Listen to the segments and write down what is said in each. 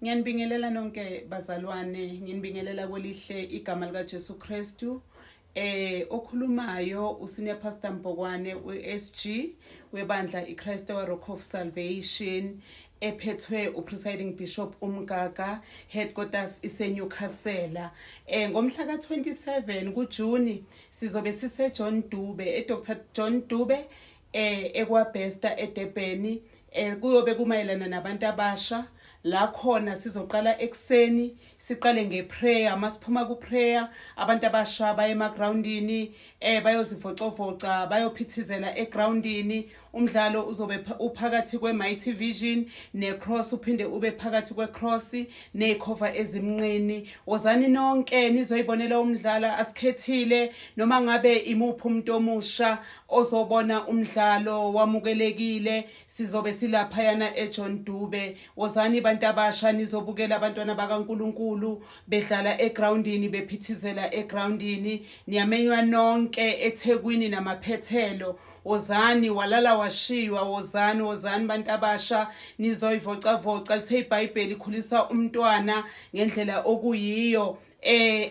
Ngiyanibingelela nonke bazalwane, nginibingelela kwelihle igama likaJesu Kristu. Okhulumayo uSenior Pastor Mbokwane weSG webandla iChrist Our Rock of Salvation ephethwe uPresiding Bishop uMgaga, headquarters iseNewcastle. Ngomhla ka27 kuJuni sizobe sise John Dube, eDr John Dube, ekwaBester eDurban. Kuyobe kumayelana nabantu abasha. La khona sizoqala ekseni, siqale ngeprayer. Masiphuma ku prayer, abantu abasha baye emagroundini, bayozivocavoca, bayophithizela egroundini. Umdlalo uzobe uphakathi kwe-Mighty Vision ne-Cross, uphinde ube phakathi kwe-Cross neyikhova ezimnqini. Wozani nonke nizoyibonela umdlalo. Asikhethile noma ngabe imuphi umuntu omusha ozobona umdlalo, wamukelekile. Sizobe silaphayana eJohn Dube. Wozani bantu abasha nizobukela abantwana bakaNkuluNkulu bedlala egroundini, bephithizela egroundini. Niyamenywa nonke eThekwini namaphethelo. Wozani, walala washiywa. Wozani, wozani bantu abasha nizoyivocavoca. Lithe iBhayibheli, "Khulisa umntwana ngendlela okuyiyo."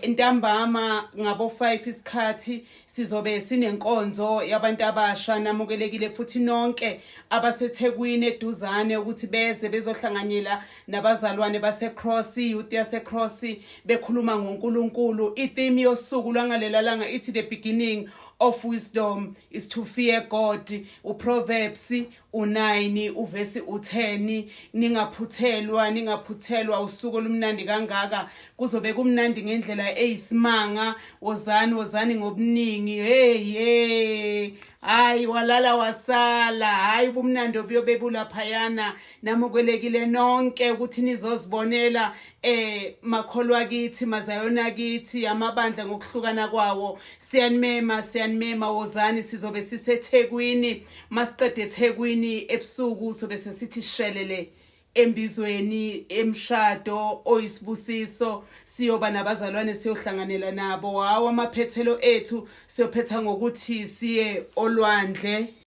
Ntambama ngabo 5 isikhathi sizobe sinenkonzo yabantu abasha. Namukelekile futhi nonke abaseThekwini eduzane ukuthi beze bezohlanganyela nabazalwane baseCross, youth yaseCross, bekhuluma ngoNkulunkulu. Itheme yosuku lwangalela langa ithi, "The beginning of wisdom is to fear God," uProverbs u9 uvesi u10. Ningaphuthelwa, ningaphuthelwa usuku olumnandi kangaka. Kuzobe kumnandi ngendlela eyisimanga. Wozani, wozani ngobuningi. Hey hey, hayi, walala wasala. Hayi, ubumnandi obuyobe bulaphayana. Namukelekile nonke ukuthi nizozibonela, makholwa kithi, mazayona kithi, amabandla ngokuhlukana kwawo. Siyanimema, siyanimema, wozani. Sizobe siseThekwini. Masiqede eThekwini, ebusuku sobe sesithi shelele embizweni emshado oyisibusiso. Siyoba nabazalwane, siyohlanganela nabo. Hawo, amaphethelo ethu siyophetha ngokuthi siye olwandle.